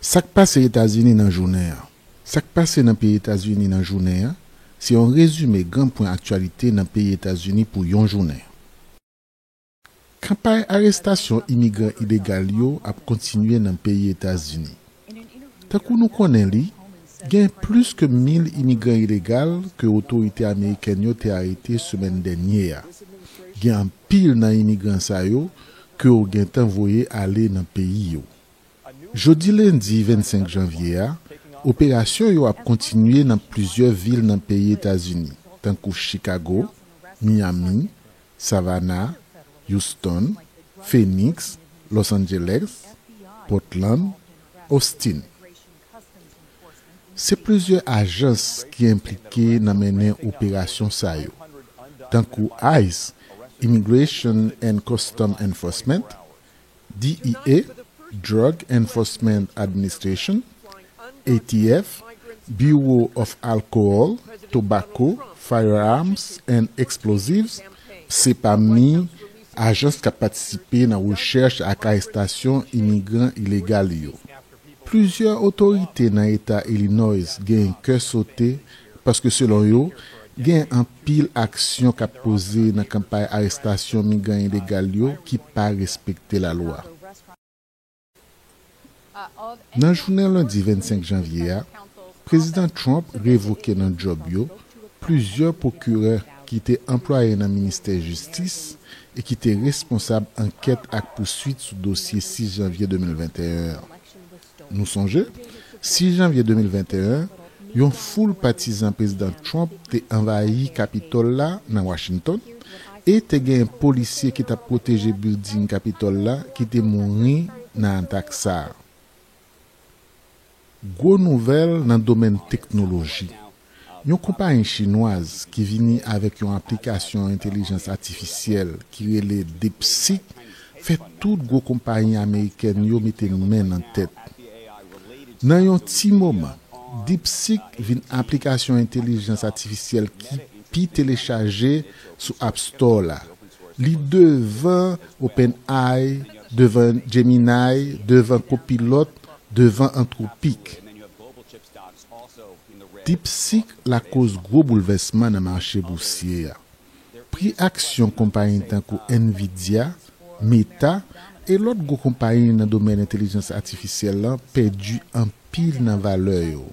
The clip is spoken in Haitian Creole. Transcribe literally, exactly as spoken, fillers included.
Sa k pase Etazini nan jounen an? Sa k pase nan peyi Etazini nan jounen an se yon rezime gran pwen aktyalite nan peyi Etazini pou yon jounen. Kanpay arestasyon imigran ilegal yo ap kontinye nan peyi Etazini. Tankou nou konnen li, gen plis ke mil imigran ilegal ke otorite amerikèn yo te arete semèn dènye a. Gen anpil nan imigran sa yo ke yo gentan voye ale nan peyi yo. Jodi lendi vennsenk janvye a, operasyon yo ap kontinye nan plizyè vil nan peyi Etazini, tankou Chicago, Miami, Savannah, Houston, Phoenix, Los Angeles, Portland, Austin. Se plizyè ajans ki enplike nan mennen operasyon sa yo, tankou ice, Immigration and Custom Enforcement, D E A, Drug Enforcement Administration, A T F, Bureau of Alcohol, Tobacco, Firearms and Explosives, se pami ajans k ap patisipe nan rechèch ak arestasyon imigran ilegal yo. Plizyè otorite nan eta Illinois gen kè sote paske, selon yo, gen anpil aksyon k ap poze nan kanpay arestasyon migran ilegal yo ki pa respekte lalwa. Nan jounen lendi vennsenk janvye a, Prezidan Trump revoke nan djòb yo plizyè pwokirè ki te anplwaye nan ministè jistis e ki te responsab ankèt ak pouswit sou dosye sis janvye de mil venteyen an. Nou sonje, sis janvye de mil venteyen, yon foul patizan Prezidan Trump te anvayi Kapitòl la nan Washington e te gen polisye ki t ap pwoteje bilding Kapitòl la ki te mouri nan atak sa a. Gwo nouvèl nan domèn teknoloji. Yon konpayi chinwaz ki vini avèk yon aplikasyon entèlijans atifisyèl ki rele DeepSeek fè tout gwo konpayi amerikèn yo mete men nan tèt. Nan yon ti moman, DeepSeek vin aplikasyon entèlijans atifisyèl ki pi telechaje sou App Store la. Li devan OpenAI, devan Gemini, devan Copilot, devan Anthropic. DeepSeek lakoz gwo boulvèsman nan mache bousye a. Pri aksyon konpayi tankou Nvidia, Meta e lòt gwo konpayi nan domèn entèlijans atifisyèl lan pèdi anpil nan valè yo.